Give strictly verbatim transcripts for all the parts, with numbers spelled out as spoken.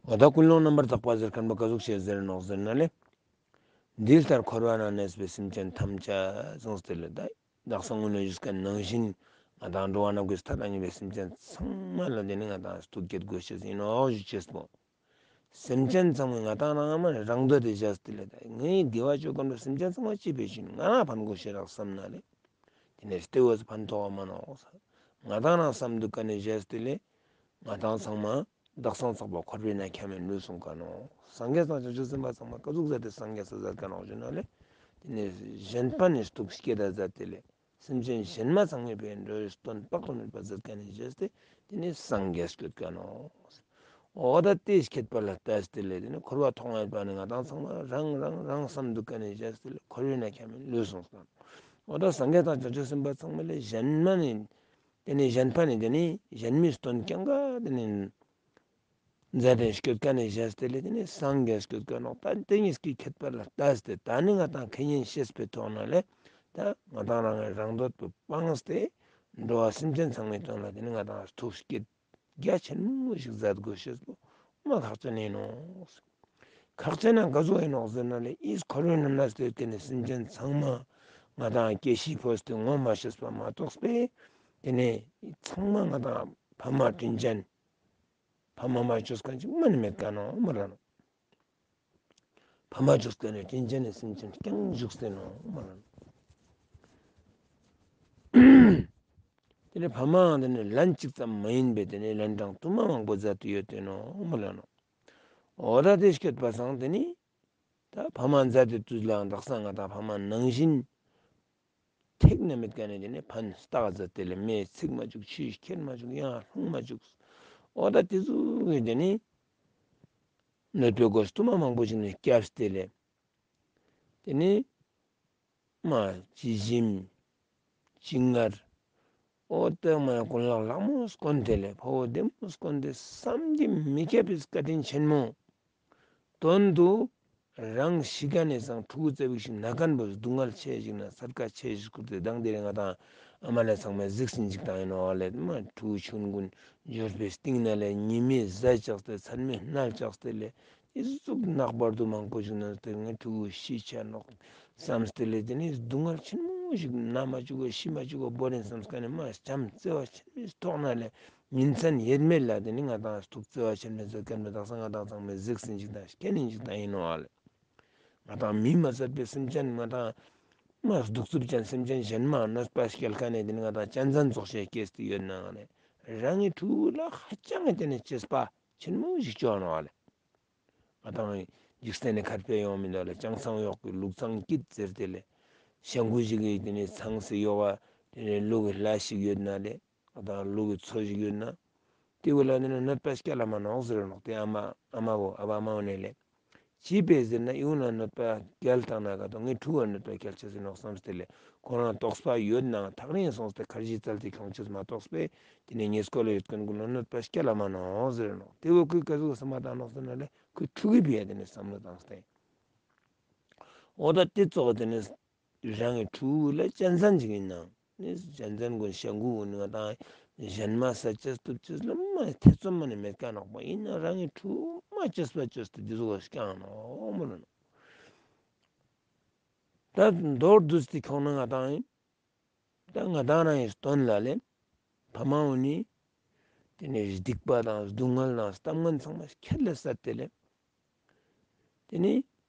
འོ་ད་ཀུན་སློང་རྣམ་པར་དག་པ་ཟེར་མཁན་པོ་ག་ཟུག་བཤད་ཟེར་ནོག་ཟེར་ན་ལེ། འདི་ལྟར་འཁོར་བ་ན་གནས་པའི་སེམས་ཅན་ཐམས་ཅད་གསུངས་ཏེ་ལེ། ད་དག་ས་སྔོན་ལ་ཞུས་མཁན་ནང་བཞིན་ང་དང་འགྲོ་བ་ན་གོས་ཐ་ན་ཉེ་བའི་སེམས་ཅན་ཚང་མ་ལ་དེ་ནི་ང་དང་ཐུགས་བསྐྱེད་དགོས་ཤེས་ཡིན་ནོག་ཞུ་ཅེས་པོ། སེམས་ཅན་ཚང་མས་ང་དང་རང་མ་རང་འདོད་དེ་བཞག་སྟེ་ལེ། ད་ངའི་བདེ་བ་ཅོ་གམ་ར་སེམས་ཅན་ཚང་མ་ཅི་བེད་ཞིན་ང་རང་ཕན་གོ་ཤེས་རག་བསམ་ན་ལེ། དེ་ནས་ལྟེ་བ་ཕན་ཐོགས་མ་ནོག་ས། ང་དང་རང་བསམ་འདུག་ག་ནས་བཞག་སྟེ་ལེ། ང་དང་ཚང་མ་དག་སང་ཚགས་པ་འཁོར་བའི་ནང་ཁྱམས་མེད་ལུས་སོང་ག་ནོག། སངས་རྒྱས་དང་བྱང་ཆུབ་སེམས་དཔའ་ཚང་མ་ག་ཟུག་ཟ་སྟེ་སངས་རྒྱས་ས་ཟ་ག་ནོག་ཞུ་ན་ལེ། དེ་ནས་གཞན་ཕན་ནི་སྟུག་སྐྱེ་ད་ཟ་སྟེ་ལེ། སེམས་ཅན་གཞན་མ་ཚང་མའི་བའི་འགྲོའི་དོན་དཔག་ཏུ་མེད་པ་མཛད་མཁན་ནི་བྱས་ཏེ་དེ་ནི་སངས་རྒྱས་སྐྱོད་མཁན་ནོ། འོ་ད་དེ་ཁྱད་པར་ལ་ལྟ་སྟེ་ལས་དེ་ནི་འཁོར་བ་ཐོག་མེད་པ་ནི་ང་དང་ཚང་མ་རང་རང་རང་བསམ་འདུག་མཁན་ནི་བྱས་ཏེ་ལས་འཁོར་བའི་ནང་ཁྱམས་མེད་ལུས་སོང་ཟེར། འོ་ད་སངས་རྒྱས་དང་བྱང་ཆུབ་སེམས་དཔའ་ཚང་མ་ལས་གཞན་མ་ནི་དེ་ནི་གཞན་ཕན་ནི་དེ་ནི་གཞན་མིའི་དོན་རྐྱང་ག་དེ་ནི། མཛད་དེ་སྐྱོད་མཁན་ནི་བྱས་ཏེ་ལས་དེ་ནི་སངས་རྒྱས་སྐྱོད་མཁན་ནོག། ད་དེ་གཉིས་ཀྱི་ཁྱད་པར་ལ་ལྟ་སྟེ་ད་ནི་ང་དང་ཁེ་ཉེན་ཤེས་པའི་ཐོག་ན་ལས་ད་ང་དང་རང་ངི་རང་འདོད་པོ་སྤངས་ཏེ་འགྲོ་བ་སེམས་ཅན་ཚང་མའི་དོན་ལ་དེ་ནི་ང་དང་ཐུགས་བསྐྱེད་རྒྱ་ཆེན་མོ་ཞིག་མཛད་དགོས་ཤེས་པོ་མ་ཁག་ཅན་ཡིན་ནོག། ཁག་ཅན་ན་ག་ཟུག་ཡིན་ནོག་ཟེར་ན་ལས་ཨིས་འཁོར་བའི་ནང་ན་སྡོད་མཁན་ནི་སེམས་ཅན་ཚང་མ་ང་དང་སྐྱེ་ཤི་འཕོས་ཏེ་ངོ་མ་ཤེས་པ་མ་གཏོགས་པས་དེ་ནི་ཚང་མ་ང་དང་ཕ་མ་དྲིན་ཅན། ཕ་མ་མ་བཅོས་མཁན་ཅིག་མ་ནི་མེད་མཁན་ནོ་མ་ལ་ནོ། ཕ་མ་བཅོས་མཁན་ནི་དྲིན་ཅན་ནི་སེམས་ཅན་རྐྱང་བཞུགས་ཏེ་ནོ་མ་ལ་ནོ། དེ་ནི་ཕ་མའང་དེ་ནི་ལན་གཅིག་ཙམ་མ་ཡིན་པའི་དེ་ནི་ལན་གྲངས་དུ་མ་མང་པོ་མཛད་དུ་ཡོད་དེ་ནོ་མ་ལ་ནོ། འོ་ད་དེ་སྐྱོད་པ་སང་དེ་ནི་ད་ཕ་མ་མཛད་དེ་དུས་ལའང་དག་ས་ང་དང་ཕ་མ་ནང་བཞིན། ཐེག་ན་མེད་མཁན་ནི་དེ་ནི་ཕན་སྟག་ཟ་སྟེ་ལས་མེ་ཚིག་མ་བཅུག་ཆུ་ཁྱེར་མ་བཅུག་ཡང་ལྷུང་མ་བཅུག། འོ་ད་དེ་ཚོ་གི་དེ་ནི་གནོད་པའི་སྒོ་སྟུ་མ་མང་པོ་ཞིག་ནི་བསྐྱབས་ཏེ་ལས་དེ་ནི་མ་ཅི་ཞིམ་ཅི་ངར་འོ་ད་མ་ཀུན་ལེགས་ལྷག་མོ་སྐོན་ཏེ་ལས་ཕོ་བོ་བདེ་མོ་སྐོན་ཏེ་བསམ་གྱིས་མི་ཁྱབ་པའི་བཀའ་དྲིན་ཆེན་མོ། དོན་དུ་རང་ཤི་ཁ་ནས་སང་ཕྲུ་གུ་བཙའ་བའི་ཞིག་ན་མཁན་པོ་སྡུག་བསྔལ་ཆེ་ཞིག་ན་སར་ཀ་ཆེ་ཞིག་ཁུར་ཏེ་དང་དེ་རིང་ང་དང་ཨ་མ་ལ་ཚང་མས་གཟིགས་ཟིན་ཅིག་དང་ཡིན་ནོ་ལས་མ་ཕྲུ་གུ་ཆུང་ཀུན་འབྱོར་པའི་སྟེང་ན་ལས་ཉི་མའི་གཟའ་བཅག་སྟེ་མཚན་མོའི་སྣལ་བཅག་སྟེ་ལས་ཨི་ཟུག་ནག་པར་དུ་མང་པོ་ཞིག་ན་སྟེ་ངའི་ཕྲུ་གུ་ཤི་ཆ་ནོག་བསམ་སྟེ་ལས་དེ་ནི་སྡུག་བསྔལ་ཆེན་མོ་ཞིག་ན་མ་བཅུག་གོ་ཤི་མ་བཅུག་གོ་བོ་རིན་བསམ་སྐ་ནས་མ་བྱམས་བརྩེ་བ་ཆེན་མོའི་ཐོག་ན་ལས། ཉིན་མཚན་ཡེར་མེད་ལ་དེ་ནི་ང་དང་ཐུགས་བརྩེ་བ་ཆེན་མོས་མཛད་མཁན་པོ་དག་ས་ང་དང་ཚང་མས་གཟིགས་ཟིན་ཅིག་དང་སྐྱེ་ནི་ཅིག་དང་ཡིན་ནོ་ཨ་ལེ། ང་དང་མིས་མ་བསད་པའི་སེམས་ཅན་ང་དང་མ་གདུག་རྩུབ་ཅན་སེམས་ཅན་གཞན་མ་གནོད་པ་སྐྱེལ་མཁན་ནི་དེ་ནི་ང་དང་གཅན་གཟན་ཙོགས་ཤིག་སྐྱེས་ཏེ་ཡོད་ན་ཨ་ལེ། རང་གི་ཕྲུ་གུ་ལ་ཧ་ཅང་གི་དེ་ནི་གཅེས་པ་ཆེན་མོ་ཞིག་བཅོ་ནོ་ཨ་ལེ། ང་དང་འཇིག་རྟེན་ནི་ཁར་ཕེ་ཡོང་མི་འདུག་ལ་ཅང་ཚང་གཡོག་གི་ལུག་ཚང་སྐྱིད་ཟེར་ཏེ་ལེ། ཤ་འགུ་ཞིག་གི་དེ་ནི་ཚང་སེ་ཡོག་ག་དེ་ནི་ལུག་གི་ལ་ཞིག་ཡོད་ན་ལེ། ང་དང་ལུག་གི་མཚོ་ཞིག་ཡོད་ན། དེ་བོ་ལ་ནི་གནོད་པ་སྐྱལ་ལ་མ་ནོག་ཟེར་ནོག་དེ་ཨ་མ་ཨ་མ་བོ་ཨ་བ་ཨ་མ་བོ་ནས་ལེ། ཅི་པས་ཟེར་ན་ཡུང་ན་གནོད་པ་སྐྱལ་བཏང་ན་ག་དོ་ངའི་ཕྲུ་གུ་གནོད་པ་སྐྱལ་ཆེ་ཟེར་ནོག་བསམ་སྟེ་ལེ། ཁོ་རང་དོགས་པ་ཡོད་ནའང་ཐག་རིང་སོང་སྟེ་ཁར་ཇི་བཙལ་ཏེ་ཁྱོང་ཆེས་མ་གཏོགས་པས་དེ་ནི་ངའི་སྐོར་ལ་ཡོད་མཁན་ཀུན་ལ་གནོད་པ་སྐྱལ་ལ་མ་ནོག་ཟེར་ནོག་དེ་བོ་ཁོས་ག་ཟུག་བསམ་པ་བཏང་ནོག་ཟེར་ན་ལེ་ཁོས་ཕྲུ་གུའི་བུ་ཡ་དེ་ནི་བསམ་བློ་བཏང་སྟེ། འོ་ད་དེ་ཙོགས་དེ་ནི་རང་གི་ཕྲུ་གུ་ལ་གཅན་གཟན་ཅིག་ཡིན་ན་ནི་གཅན་གཟན་ཀུན་ཤ་འགུ་འུ་ནི་ང་དང་གཞན་མ་ས་ཅེས་སྟུབ་ཅེས་ལ་མ་ཐེ་ཚོམ་མ་ནི་མེད་ཀ་ནོག་པ་ཡིན་ན་རང་གི་ཕྲུ་གུ་མ་གཅེས་པ་གཅེས་ཏེ་དེ་ཙོགས་སྐྱང་ནོག་མོ་ལ་ནོག་ད་མདོར་བསྡུས་ཏེ་ཁྱོང་ན་ང་དང་ཡིན། ད་ང་དང་རང་ཡི་དོན་ལ་ལེ། ཕ་མ་འུ་ནི། དེ་ནས་སྡིག་པ་དང་སྡུག་བསྔལ་དང་གཏམ་ངན་ཚང་མ་ཁྱེར་ལ་བསད་དེ་ལེ། དེ་ནི།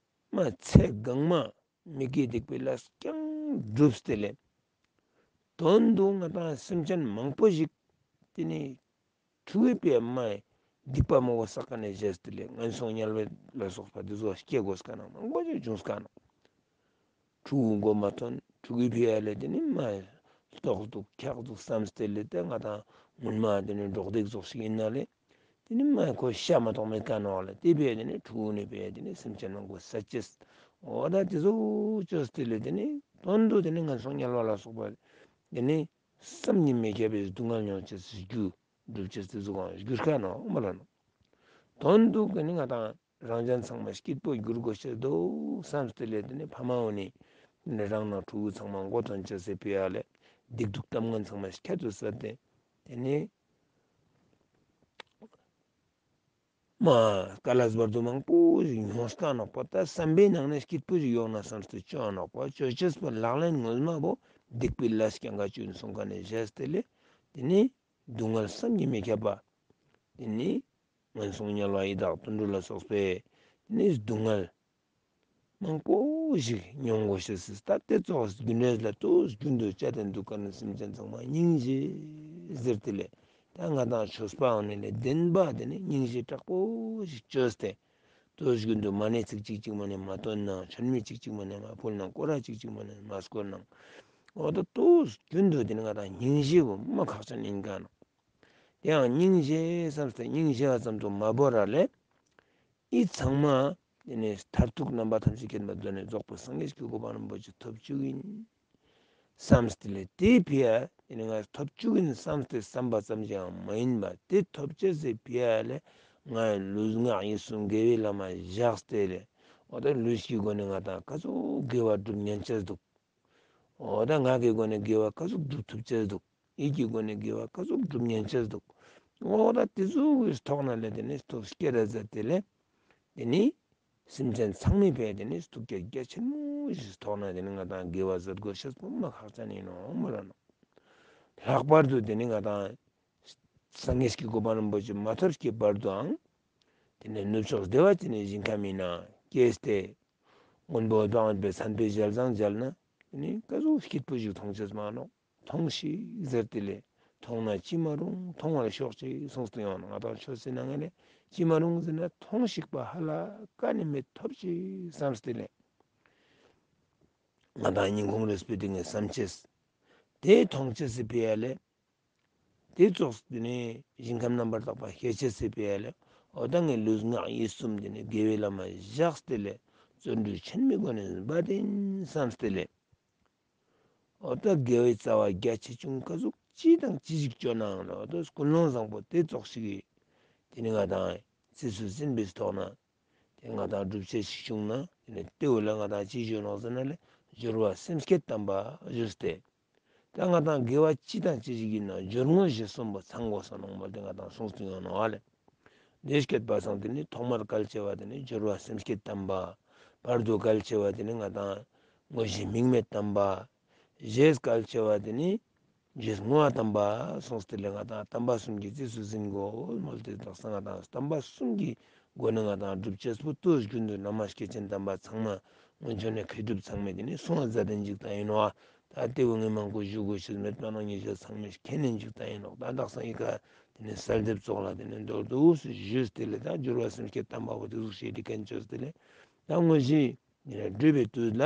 མ་ཚེ་གང་མ་མི་དགེ་སྡིག་པའི་ལས་རྐྱང་བསྒྲུབས་ཏེ་ལེ། དོན་དུ་ང་དང་སེམས་ཅན་མང་པོ་ཞིག་དེ་ནི། ཕྲུ་གུའི་པའི་མ་སྡིག་པ་མང་པོ་བསགས་ཀ་ནས་བཞེས་ཏེ་ལས་ངན་སོང་དམྱལ་བ་ལ་སོགས་པ་འདི་ཚོ་སྐྱེ་དགོས་ཀ་ན་མང་པོ་ཅིག་འབྱུང་ཀ་ན། ཕྲུ་གུ་མགོ་མ་ཐོན་ཕྲུ་གུའི་ཕི་ཡ་ལས་དེ་ནི་མ་ལྟོགས་འདུག་འཁྱག་འདུག་བསམ་སྟེ་ལས་དེ་ང་དང་སྔོན་མ་དེ་ནི་འབྲོག་སྡེ་ཙོགས་ཤིག་ཡིན་ན་ལས་དེ་ནི་མ་ཁོ་ཤ་མ་གཏོགས་མེད་ཀ་ནོག་ལས་དེ་ཕི་ཡ་དེ་ནི་ཕྲུ་གུ་ནི་ཕི་ཡ་དེ་ནི་སེམས་ཅན་མང་པོ་ས་ཅེས་འོ་ད་དེ་ཚོ་ཅོས་ཏེ་ལས་དེ་ནི་དོན་དུ་དེ་ནི་ངན་སོང་དམྱལ་བ་ལ་སོགས་པ་དེ་ནི། བསམ་གྱིས་མི་ཁྱབ་པའི་སྡུག་བསྔལ་མྱོང་ཅེས་སུ་འགྱུར་འགྲུབ་ཅེས་སུ་གཟུགས་ཀྱང་འགྱུར་ཁ་ནོག་མ་ལ་ནོག་དོན་དུ་གི་ནི་ང་དང་རང་ཅན་ཚང་མ་སྐྱིད་པོ་འགྱུར་དགོས་ཤེས་འདུག་བསམ་སྟེ་ལས་དེ་ནི་ཕ་མ་འོ་ནི་དེ་ནི་རང་ནང་ཕྲུ་གུ་ཚང་མ་མགོ་ཐོན་ཅེས་སུ་ཕི་ཡ་ལས་སྡིག་སྡུག་གཏམ་ངན་ཚང་མ་ཁྱད་དུ་བསད་དེ་དེ་ནི། མ་དཀའ་ལས་བར་དུ་མང་པོ་ཞིག་མྱོང་སྟངས་ནོག་པ། ད་བསམ་པའི་ནང་ནས་སྐྱིད་པོ་ཞིག་ཡོང་ན་བསམ་སྟེ་བཅོ་ནོག་པ། བཅོ་ཅེས་པོ་ལག་ལེན་ངོ་མ་བོ་སྡིག་པའི་ལས་རྐྱང་ག་བཅོ་ཡིན་གསུང་མཁན་ནས་བཞག་སྟེ་ལས། དེ་ནི་སྡུག་བསྔལ་བསམ་གྱིས་མི་ཁྱབ་པ། དེ་ནི་ངན་སོང་དམྱལ་བ་ཡི་དྭགས་དུད་འགྲོ་ལ་སོགས་པའི་དེ་ནི་སྡུག་བསྔལ་མང་པོ་ཞིག་མྱོང་དགོས་ཤེས་སྲིད། ད་དེ་ཚོ་རྒྱུ་འབྲས་ལ་ལྟོས་རྒྱུན་དུ་བཅད་དེ་འདུག་ག་ནི་སེམས་ཅན་ཚང་མ་སྙིང་རྗེ་ཟེར་ཏེ་ལས། ད་ང་དང་ཆོས་པའང་ནི་ལས་བདེན་པ་དེ་ནི་སྙིང་རྗེ་དྲག་པོ་ཞིག་བཅོས་ཏེ། ལྟོས་རྒྱུན་དུ་མ་ཎི་ཚིག་གཅིག་གཅིག་མ་ནས་མ་བཏོན་ན། མཆོད་མེ་གཅིག་གཅིག་མ་ནས་མ་ཕུལ་ན། སྐོར་ར་གཅིག་གཅིག་མ་ནས་མ་སྐོར་ན། འོ་ད་ལྟོས་རྒྱུན་དུ་དེ་ནི་ང་དང་སྙིང་རྗེ་བོ་མ་ཁག་ཅན་ཡིན་ག་ནོག་དེའང་སྙིང་རྗེ་བསམ་སྟེ་སྙིང་རྗེ་བ་ཙམ་དུ་མ་བོར་ར་ལས། ཨི་ཚང་མ་དེ་ནས་མཐར་ཐུག་རྣམ་པ་ཐམས་ཅད་མཁྱེན་པ་མཛོད་ནས་རྫོགས་པའི་སངས་རྒྱས་ཀྱི་གོ་འཕང་རིན་པོ་ཆེ་ཐོབ་བཅུག་ཡིན་བསམ་སྟེ་ལས། དེའི་ཕི་ཡ་དེ་ནས་ང་ཐོབ་བཅུག་ཡིན་བསམ་སྟེ་བསམ་པ་ཙམ་ཞིག་ཡང་མ་ཡིན་པ། དེ་ཐོབ་ཅེས་སི་ཕི་ཡ་ལས་ང་ལུས་ངག་ཡིད་གསུམ་དགེ་བའི་ལམ་མ་བཞག་སྟེ་ལས། འོ་ད་ལུས་ཀྱི་སྒོ་ནས་ང་དང་ག་ཚོད་དགེ་བ་སྒྲུབ་ཉན་ཅེས་འདུག་འོ་ད་ངག་གི་སྒོ་ནས་དགེ་བ་ག་ཚོད་སྒྲུབ་ཐུབ་ཅེས་འདུག་ཡིད་ཀྱི་སྒོ་ནས་དགེ་བ་ག་ཚོད་སྒྲུབ་ཉན་ཅེས་འདུག་འོ་ད་དེ་ཚོ་གི་ཐོག་ན་ལས་དེ་ནི་ཐུགས་བསྐྱེད་ར་མཛད་དེ་ལས། དེ་ནི་སེམས་ཅན་ཚང་མའི་ཕི་ཡ་དེ་ནི་ཐུགས་བསྐྱེད་རྒྱ་ཆེན་མོ་ཞིག་ཐོག་ན་དེ་ནི་ང་དང་དགེ་བ་མཛད་དགོས་ཤེས་པོ་མ་ཁག་ཅན་ཡིན་ནོ་མ་ར་ནོ། ལྷག་པར་དུ་དེ་ནི་ང་དང་སངས་རྒྱས་ཀྱི་གོ་འཕང་རིན་པོ་ཆེ་མ་ཐོབ་ཀྱི་བར་དུའང་དེ་ནི་ནུབ་ཕྱོགས་བདེ་བ་ཅན་ནི་ཞིང་ཁམས་ཡིན་ན་སྐྱེས་ཏེ། མགོན་པོ་དཔལ་དབང་པའི་མཚན་དཔེ་ཞལ་བཟང་མཇལ་ན་དེ་ནི་ག་ཟུག་སྐྱིད་པོ་ཞིག་མཐོང་ཅེས་མ་ནོག་མཐོང་ཤིག་ཟེར་ཏེ་ལས། མཐོང་ན་ཅི་མ་རུང་མཐོང་བར་ཤོག་ཅིག་གསུངས་ཏེ་ཡོང་ན། ང་དང་ཆོས་སི་ནང་ལས་ཅི་མ་རུང་ཟེར་ན་མཐོང་ཤིག་པ་ཧ་ལ་ཀ་ནས་མེད་ཐོབ་ཅིག་བསམ་སྟེ་ལས། ང་དང་སྙིང་ཁོང་རུས་པའི་གཏིང་ནས་བསམ་ཅེས། དེ་མཐོང་ཅེས་སི་ཕི་ཡ་ལས། དེ་ཙོགས་དེ་ནས་ཞིང་ཁམས་རྣམ་པར་དག་པ་ཤེས་ཅེས་སི་ཕི་ཡ་ལས། འོ་ད་ངས་ལུས་ངག་ཡིད་གསུམ་དེ་ནས་དགེ་བའི་ལམ་མ་བཞག་སྟེ་ལས། བརྩོན་འགྲུས་ཆེན་མོའི་སྒོ་ནས་འབད་དེ་བསམ་སྟེ་ལས། འོ་ད་དགེ་བའི་རྩ་བ་རྒྱ་ཆེ་ཆུང་ག་ཟུག་ཅི་དང་ཅི་ཞིག་བཅོ་ནའང་ལ། འོ་ད་ཀུན་སློང་བཟང་པོ་དེ་ཙོགས་ཤིག་གིས་དེ་ནི་ང་དང་རྩིས་སུ་ཟིན་པའི་ཐོག་ན། དེ་ང་དང་སྒྲུབ་བྱེད་ཞིག་བྱུང་ན་དེ་ནི་དེ་འོ་ལ་ང་དང་ཅི་བརྗོད་ནོག་ཟེར་ན་ལས། སྦྱོར་བ་སེམས་བསྐྱེད་དམ་པ་ཞུས་ཏེ། ད་ང་དང་དགེ་བ་ཅི་དང་ཅི་ཞིག་ཡིན་ན་སྦྱོར་དངོས་གཞི་གསུམ་པོ་ཚང་དགོས་ས་ནོག་མོལ་ཏེ་ང་དང་གསུངས་ཏེ་ཡོང་ནོག་ཨ་ལས། འདི་སྐད་པ་སང་དེ་ནི་ཐོག་མར་གལ་ཆེ་བ་དེ་ནི་སྦྱོར་བ་སེམས་བསྐྱེད་དམ་པ། བར་དུ་གལ་ཆེ་བ་དེ་ནི་ང་དང་དངོས་གཞི་དམིགས་མེད་དམ་པ། རྗེས་གལ་ཆེ་བ་དེ་ནི་རྗེས་བསྔོ་བ་དམ་པ་གསུངས་ཏེ་ལས། ང་དང་དམ་པ་གསུམ་གྱི་རྩིས་སུ་ཟིན་དགོས་མོལ་ཏེ་དག་ས་ང་དང་དམ་པ་གསུམ་གྱི་སྒོ་ནས་ང་དང་སྒྲུབ་བྱེད་པོ་ལྟོས་རྒྱུན་དུ་བླ་མ་སྐྱེས་ཆེན་དམ་པ་ཚང་མ་སྔོན་བྱོན་ནས་མཁས་གྲུབ་ཚང་མས་དེ་ནི་གསུང་བ་མཛད་དེ་འཇུག་ད་ཡིན་ནོ། ད་ལྟེ་བོ་ངས་མང་པོ་ཞུ་དགོས་ཤེས་མེད་པ་ནང་ཉེ་ཞག་ཚང་མས་མཁྱེན་ནས་འཇུག་ད་ཡིན་ནོ། ད་དག་ས་ཡི་ག་དེ་ནི་གསལ་འདེབས་ཙོགས་ལ་དེ་ནི་མདོར་བསྡུས་སུ་ཞུས་ཏེ་ལས། ད་སྦྱོར་བ་སེམས་བསྐྱེད་དམ་པ་བོ་དེ་ཟུག་བཤད་དེ་གན་བཅོས་ཏེ་ལས། ད་དངོས་གཞི་དེ་ནི་སྒྲུབ་པའི་དུས་ལ།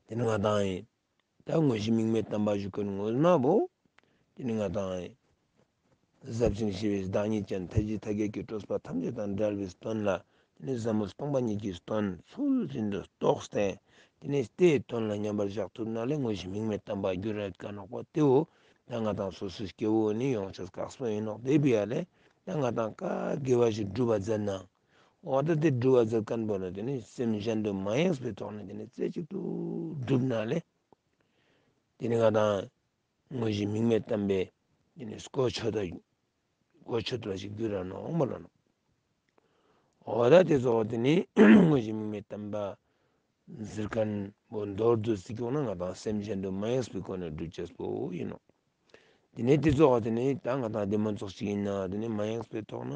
དེ་ནི་ང་དང་ཡིན། ད་དངོས་གཞི་དམིགས་མེད་དམ་པ་ཞུ་མཁན་ངོ་མ་བོ། དེ་ནི་ང་དང་ཡིན། ཟབ་ཅིང་ཞི་བའི་བདག་ཉིད་ཅན། ཐལ་འགྱུར་མཐའ་བརྒྱད་ཀྱི་སྤྲོས་པ་ཐམས་ཅད་དང་བྲལ་བའི་དོན་ལ། དེ་ནི་ཟབ་མོ་སྟོང་པ་ཉིད་ཀྱི་དོན་ཚུལ་བཞིན་དུ་རྟོགས་ཏེ། དེ་ནི་དེའི་དོན་ལ་མཉམ་པར་བཞག་ཐུབ་ན་ལས་དངོས་གཞི་དམིགས་མེད་དམ་པ་འགྱུར་ཡ་ག་ནོག་པ་དེའོ། ད་ང་དང་སོ་སོའི་སྐྱེ་བོ་ནི་ཡོང་ཆེས་དཀགས་པོ་ཡིན་ནོག་དེ་བི་ཡ་ལས། ད་ང་དང་ག་དགེ་བ་ཞིག་སྒྲུབ་པ་མཛད་ན། འོ་ད་དེ་སྒྲུབ་པ་མཛད་མཁན་པོ་ནི་དེ་ནི་སེམས་གཞན་དུ་མ་ཡེངས་པའི་ཐོག་ནས་དེ་ནི་རྩེ་གཅིག་ཏུ་སྒྲུབ་ན་ལས། དེ་ནི་ང་དང་དངོས་གཞི་དམིགས་མེད་དམ་པའི་དེ་ནི་གོ་ཆོད་ད་གོ་ཆོད་པ་ཞིག་འགྱུར་ར་ནོག་མ་ལ་ནོག་འོ་ད་དེ་ཚོ་དེ་ནི་དངོས་གཞི་དམིགས་མེད་དམ་པ་ཟེར་མཁན་པོ་མདོར་བསྡུས་སུ་བཀོད་ན་ང་དང་སེམས་གཞན་དུ་མ་ཡེངས་པའི་སྒོ་ནས་སྒྲུབ་བྱེད་པོ་ཡིན་ནོག་དེ་ནས་དེ་ཚོ་དེ་ནས་ད་ང་དང་བདེ་མོ་ཚོགས་ཅིག་ཡིན་ན་དེ་ནས་མ་ཡེངས་པའི་ཐོག་ན་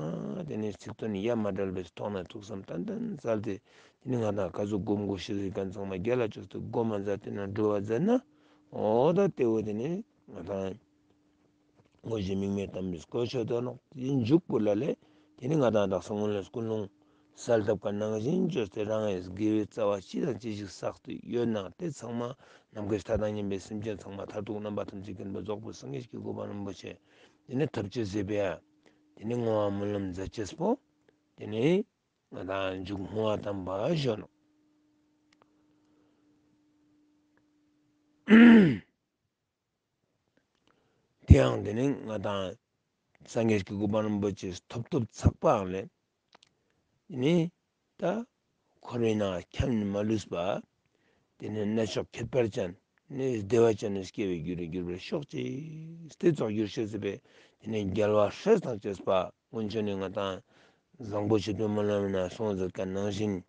དེ་ནས་ཚིག་དོན་ཡ་མ་བྲལ་བའི་ཐོག་ན་ཐུགས་བསམ་ཏན་ཏན་བཙལ་ཏེ། དེ་ནས་ང་དང་ག་ཚོད་སྒོམ་དགོས་ཤེས་ཡོད་མཁན་ཚང་མ་རྒྱལ་ལ་བཅོས་ཏེ་སྒོམ་མ་མཛད་དེ་ན་སྒྲུབ་པ་མཛད་ན། འོ་ད་དེ་བོ་དེ་ནས་ང་དང་དངོས་གཞི་དམིགས་མེད་དམ་པའི་གོ་ཆོད་ད་ནོག་དེ་འཇུག་པོ་ལ་ལས། དེ་ནི་ང་དང་དག་ས་སྔོན་ལ་ཀུན་སློང་གསལ་བཏབ་པ་ནང་བཞིན་བཅོས་ཏེ་རང་ཡི་དགེ་བའི་རྩ་བ་ཅི་དང་ཅི་ཞིག་བསགས་ཏེ་ཡོད་ན་དེ་ཚང་མ་ནམ་མཁའི་མཐའ་དང་མཉམ་པའི་སེམས་ཅན་ཚང་མ་མཐར་ཐུག་རྣམ་པ་ཐམས་ཅད་མཁྱེན་པ་རྫོགས་པའི་སངས་རྒྱས་ཀྱི་གོ་འཕང་རིན་པོ་ཆེ་དེ་ནི་ཐོབ་ཅེས་ཟེར་བས། དེ་ནི་བསྔོ་བ་སྨོན་ལམ་མཛད་ཅེས་པོ། དེ་ནི་ང་དང་མཇུག་བསྔོ་བ་དམ་པ་ཞུ་ནོག་དེའང་དེ་ནི་ང་དང་སངས་རྒྱས་ཀྱི་གོ་འཕང་རིན་པོ་ཆེ་ཐོབ་ཐོབ་ཚགས་པའང་ལས། དེ་ནི་ད་འཁོར་བའི་ནང་འཁྱམས་ནས་མ་ལུས་པ། དེ་ནི་གནས་མཆོག་ཁྱད་པར་ཅན་ནི་བདེ་བ་ཅན་ནི་སྐྱེ་བའི་རྒྱུ་རུ་གྱུར་པར་ཤོག་ཅིག་དེ་ཙོགས་གྱུར་ཤེས་ཟེར་བས། དེ་ནི་རྒྱལ་བ་སྲས་དང་བཅས་པ་སྔོན་བྱོན་ནི་ང་དང་ བཟང་པོ་ཇི་ལྟར་སྨོན་ལམ་ཡིན་ན་གསུངས་ཟེར་མཁན་ནང་བཞིན།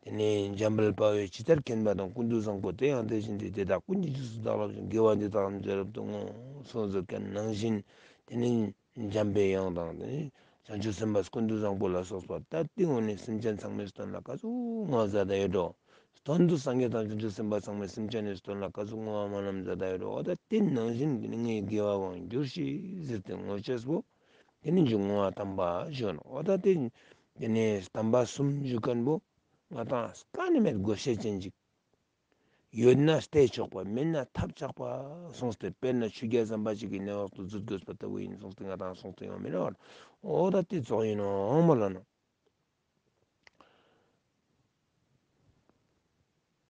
དེ་ནས་འཇམ་དཔལ་དཔའ་བོས་ཇི་ལྟར་མཁྱེན་པ་དང་། ཀུན་ཏུ་བཟང་པོ་དེ་ཡང་དེ་བཞིན་ཏེ། དེ་དག་ཀུན་གྱི་རྗེས་སུ་བདག་སློབ་ཅིང་། དགེ་བ་འདི་དག་རྣམས་ཀྱི་རབ་ཏུ་བསྔོ་གསུངས་ཟེར་མཁན་ནང་བཞིན། དེ་ནས་འཇམ་པའི་དབྱངས་དང་། དེ་ནས་བྱང་ཆུབ་སེམས་དཔའ་ཀུན་ཏུ་བཟང་པོ་ལ་སོགས་པ་ད་ལྟའི་ངོ་ནས་སེམས་ཅན་ཚང་མའི་དོན་ལ་ག་ཟུག་བསྔོ་བ་མཛད་ད་ཡོད་འགྲོ། དོན་དུ་སངས་རྒྱས་དང་བྱང་ཆུབ་སེམས་དཔའ་ཚང་མས་སེམས་ཅན་ནི་དོན་ལ་ག་ཟུག་བསྔོ་བ་སྨོན་ལམ་མཛད་ད་ཡོད་རེད། འོ་ད་དེ་ནང་བཞིན་དེ་ནི་ངའི་དགེ་བ་བང་འགྱུར་ཞིག་ཟེར་ཏེ་བསྔོ་བྱས་པོ། དེ་ནི་འཇུག་བསྔོ་བ་དམ་པ་ཞུ་ནོ། འོ་ད་དེ་དེ་ནི་དམ་པ་གསུམ་ཞུ་མཁན་པོ་ང་དང་དཀའ་ནི་མེད་དགོས་ཤེས་ཅན་ཅིག་ཡོད་ན་བལྟས་ཆོག་པ། མེད་ན་ཐབས་ཆག་པ་གསུངས་ཏེ། དཔེར་ན་ཆོས་རྒྱལ་ཟམ་པ་ཅིག་གི་གནས་བབ་ཏུ་འཛུལ་དགོས་པ་ལྟ་བུ་ཡིན་གསུངས་ཏེ་ང་དང་གསུངས་ཏེ་ཡོང་མི་རེད་བར། འོ་ད་དེ་ཙོག་ཡིན་ནོ་མོ་ལ་ནོ།